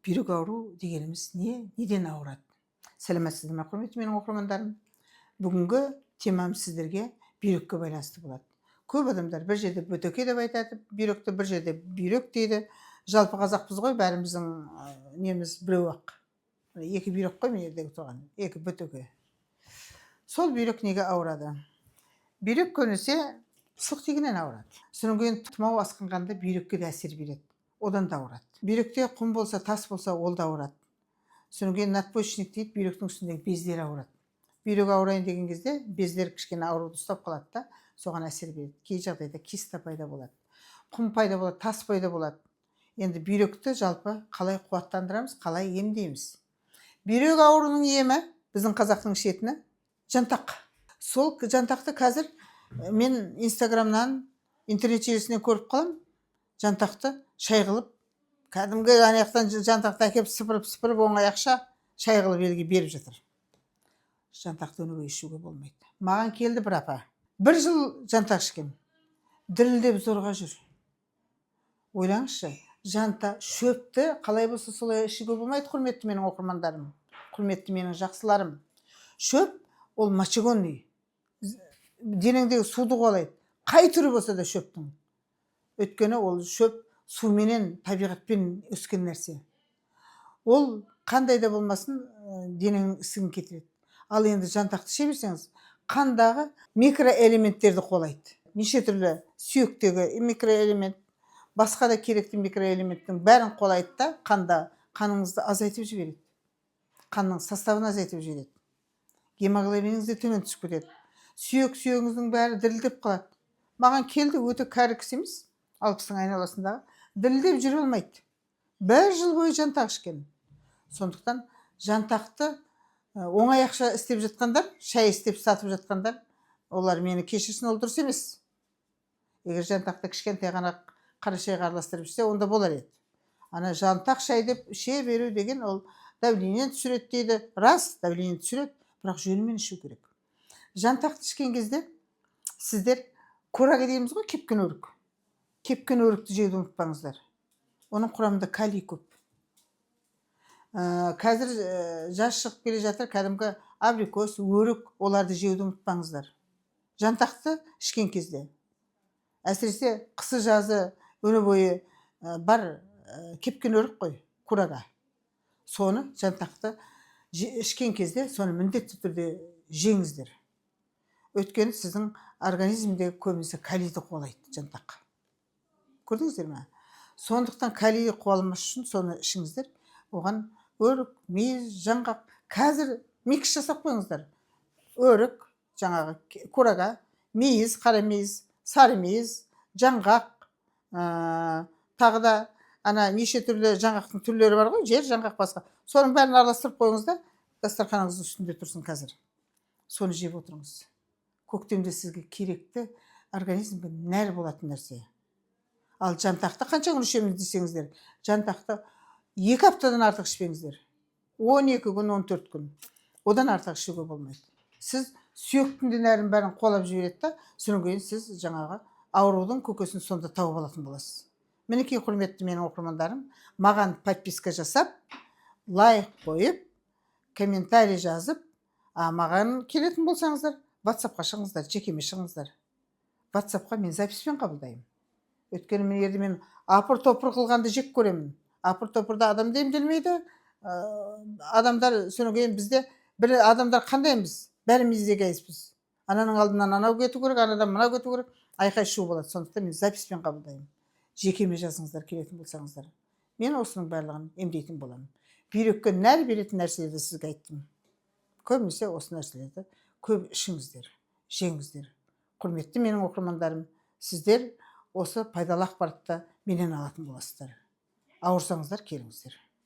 Бүйрек ауру дегеніміз не? Неден ауырады? Сәлеметсіздер ме, құрметті менің оқырмандарым! Бүгінгі темам сіздерге бүйрекке байланысты болады. Көп адамдар бір жерде бөтеке деп айтады бүйректі, бір жерде бүйрек дейді. Жалпы қазақпыз ғой, бәріміздің неміз біреу ақ, екі бүйрек қой мына жердегі тұрған екі бөтеке. Сол бүйрек неге ауырады? Бүйрек көбінесе суық тигеннен ауырады. Содан кейін тұмау асқынғанда бүйрекке де әсер береді, одан да ауырады. Бүйректе құм болса, тас болса, ол да ауырады. Содан кейін надпочечник дейді, бүйректің үстіндегі бездер ауырады. Бүйрек ауырайын деген кезде бездер кішкене ауруды ұстап қалады да, соған әсер береді. Кей жағдайда киста пайда болады, құм пайда болады, тас пайда болады. Енді бүйректі жалпы қалай қуаттандырамыз, қалай емдейміз? Бүйрек ауруының емі біздің қазақтың ішетіні жантақ. Сол жантақты қазір мен Инстаграмнан, интернет желісінен көріп қаламын. Жантақты шай қылып, кәдімгі ана жақтан жантақты әкеліп, сыпырып сыпырып, оңай ақша, шай қылып елге беріп жатыр. Жантақты өнуге ішуге болмайды. Маған келді бір апа, бір жыл жантақ ішкен, дірілдеп зорға жүр. Ойлаңызшы, жанта шөпті қалай болса солай ішуге болмайды. Құрметті менің оқырмандарым, құрметті менің жақсыларым, шөп ол мочегонный, денеңдегі суды қуалайды, қай түрі болса да шөптің. Өйткені ол шөп суменен, табиғатпен өскен нәрсе. Ол қандай да болмасын денеңнің ісігін кетіреді. Ал енді жантақты іше берсеңіз, қандағы микроэлементтерді қуалайды. Неше түрлі сүйектегі микроэлемент, басқа да керекті микроэлементтің бәрін қуалайды да, қанда қаныңызды азайтып жібереді, қанның составын азайтып жібереді, гемоглобиніңіз де төмен түсіп кетеді, сүйек сүйегіңіздің бәрі дірілдеп қалады. Маған келді, өте кәрі кісі емес, 60-тың айналасындағы, дірілдеп жүре алмайды. Бір жыл бойы жантақ ішкен. Сондықтан жантақты оңай ақша істеп жатқандар, шай істеп сатып жатқандар, олар мені кешірсін, ол дұрыс емес. Егер жантақты кішкентай ғана қара шайға араластырып ішсе, онда болар еді. Ана жантақ шай деп іше беру деген, ол давление түсіреді дейді. Рас, давление түсіреді, бірақ жөнімен ішу керек. Жантақты ішкен кезде сіздер курага дейміз ғой, кепкен өрік, кепкен өрікті жеуді ұмытпаңыздар. Оның құрамында калий көп. Қазір жаз шығып келе жатыр, кәдімгі абрикос, өрік, оларды жеуді ұмытпаңыздар жантақты ішкен кезде. Әсіресе қысы жазы өмір бойы бар кепкен өрік қой, курага. Соны жантақты ішкен кезде соны міндетті түрде жеңіздер. Өйткені сіздің организмде көбінесе калийді қуалайды жантақ, көрдіңіздер ме? Сондықтан калий қуалмас үшін соны ішіңіздер. Оған өрік, мейіз, жаңғақ, қазір микс жасап қойыңыздар: өрік, жаңағы курага, мейіз, қара мейіз, сары мейіз, жаңғақ, тағы да ана неше түрлі жаңғақтың түрлері бар ғой, жер жаңғақ, басқа, соның бәрін араластырып қойыңыз да, дастарханыңыздың үстінде тұрсын қазір. Соны жеп отырыңыз. Көктемде сізге керекті, организмге нәр болатын нәрсе. Ал жантақты қанша күн ішеміз десеңіздер, жантақты 2 аптадан артық ішпеңіздер. 12 күн, 14 күн, одан артық ішуге болмайды. Сіз сүйектің де нәрін бәрін қуалап жібереді да, содан кейін сіз жаңағы аурудың көкесін сонда тауып алатын боласыз. Мінекей, құрметті менің оқырмандарым, маған подписка жасап, лайк қойып, комментарий жазып, а маған келетін болсаңыздар, Ватсапқа шығыңыздар, жекеме шығыңыздар. Ватсапқа мен записпен қабылдаймын. Өйткені мына жерде мен апыр топыр қылғанды жек көремін. Апыр топырда адам да емделмейді. Адамдар содан кейін бізде бір адамдар қандаймыз, бәріміз де эгоистпіз. Ананың алдынан анау кету керек, анадан мынау кету керек, айқай шу болады. Сондықтан мен записпен қабылдаймын. Жекеме жазыңыздар келетін болсаңыздар. Мен осының барлығын емдейтін боламын. Бүйрекке нәр беретін нәрселерді сізге айттым. Көбінесе осы нәрселерді көп ішіңіздер, жеңіздер. Құрметті менің оқырмандарым, сіздер осы пайдалы ақпаратты менен алатын боласыздар. Ауырсаңыздар, келіңіздер.